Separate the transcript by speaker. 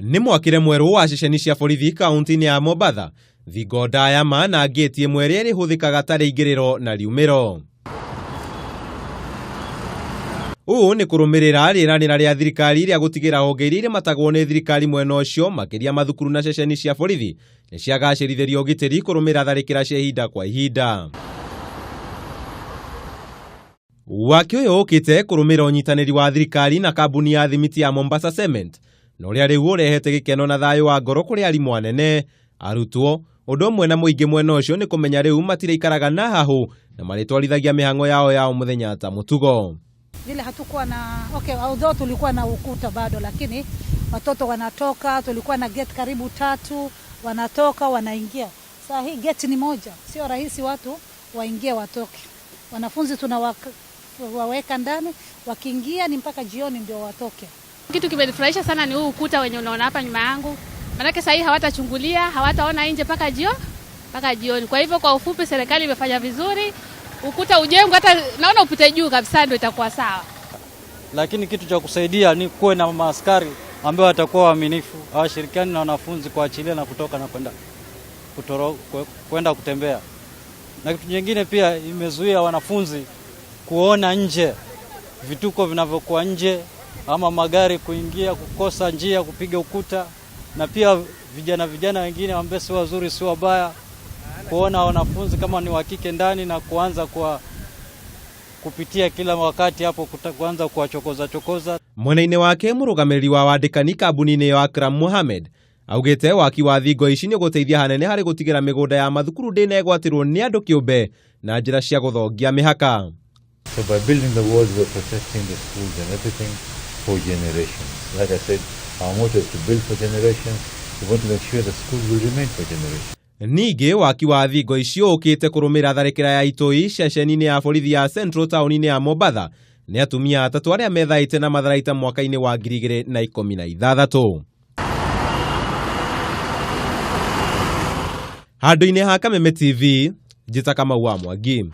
Speaker 1: Nĩ mwakĩre mwerũ wa ceceni cia borithi kaunti-inĩ ya Mombatha, thingo ndaya ma na ngĩti ĩmwe ĩrĩa ĩrĩhũthĩkaga ta rĩingĩrĩro na riumĩro. Ũũ nĩ kũrũmĩrĩra rĩranĩra rĩa thirikari rĩa gũtigĩra honge iria irĩmatagwo nĩ thirikari mwena ũcio makĩria mathukuru na ceceni cia borithi nĩ ciagacĩrithĩrio ũgitĩri kũrũmĩrĩra tharĩkĩra cia ihinda kwa ihinda. Waki ũyũ ũkĩte kũrũmĩrĩra ũnyitanĩri wa thirikari na kambuni ya thimiti ya Mombasa Cement na ũrĩa rĩu ũrehete gĩkeno na thayũ wa ngoro kũrĩ arimũ anene, arutwo, ũndũ ũmwe na mũingĩ mwena ũcio nĩ kũmenya rĩu matirĩikaraga na hahũ na marĩtwarithagia mĩhang'o yao ya o mũthenya ta mũtugo.
Speaker 2: Vile hatukuwa na okay, although tulikuwa na ukuta bado, lakini watoto wanatoka, tulikuwa na gate karibu tatu, wanatoka wanaingia. Saa hii gate ni moja, sio rahisi watu waingie watoke. Wanafunzi tunawaweka ndani, wakiingia ni mpaka jioni ndio watoke.
Speaker 3: Kitu kimenifurahisha sana ni huu ukuta wenye unaona hapa nyuma yangu, maanake sahii hawatachungulia, hawataona nje mpaka jio mpaka jioni. Kwa hivyo kwa ufupi, serikali imefanya vizuri, ukuta ujengwe, hata naona upite juu kabisa, ndio itakuwa sawa.
Speaker 4: Lakini kitu cha kusaidia ni kuwe na maaskari ambao watakuwa waaminifu, hawashirikiani na wanafunzi kuachilia na kutoka na kwenda kwenda kutembea. Na kitu kingine pia imezuia wanafunzi kuona nje vituko vinavyokuwa nje ama magari kuingia, kukosa njia, kupiga ukuta, na pia vijana vijana wengine ambao si wazuri si wabaya kuona wanafunzi kama ni wa kike ndani na kuanza kwa kupitia kila wakati hapo kuanza kuwachokoza chokoza.
Speaker 1: Mwena-inĩ wake mũrũgamĩrĩri wa wandĩkani kambuni-inĩ ya Akram Mohamed augĩte waki wa thingo ici nĩ ũgũteithia hanene harĩ gũtigĩra mĩgũnda ya mathukuru ndĩnegwatĩrwo nĩ andũ kĩũmbe na njĩra cia gũthongia mĩhaka.
Speaker 5: So by building the walls, we're protecting the schools and everything for generations. Like I said, our motto is to build for generations. We want to make sure the schools will remain for generations.
Speaker 1: Ningĩ waki wa thingo icio ũkĩte kũrũmĩrĩra tharĩkĩra ya itoi ceceni-inĩ ya borithi ya Central taũni-inĩ ya Mombatha nĩ atumia atatũ arĩa methaĩte na matharaita mwaka-inĩ wa 2016. Handũ-inĩ ha Kameme TV, njĩta Kamau wa Mwangi.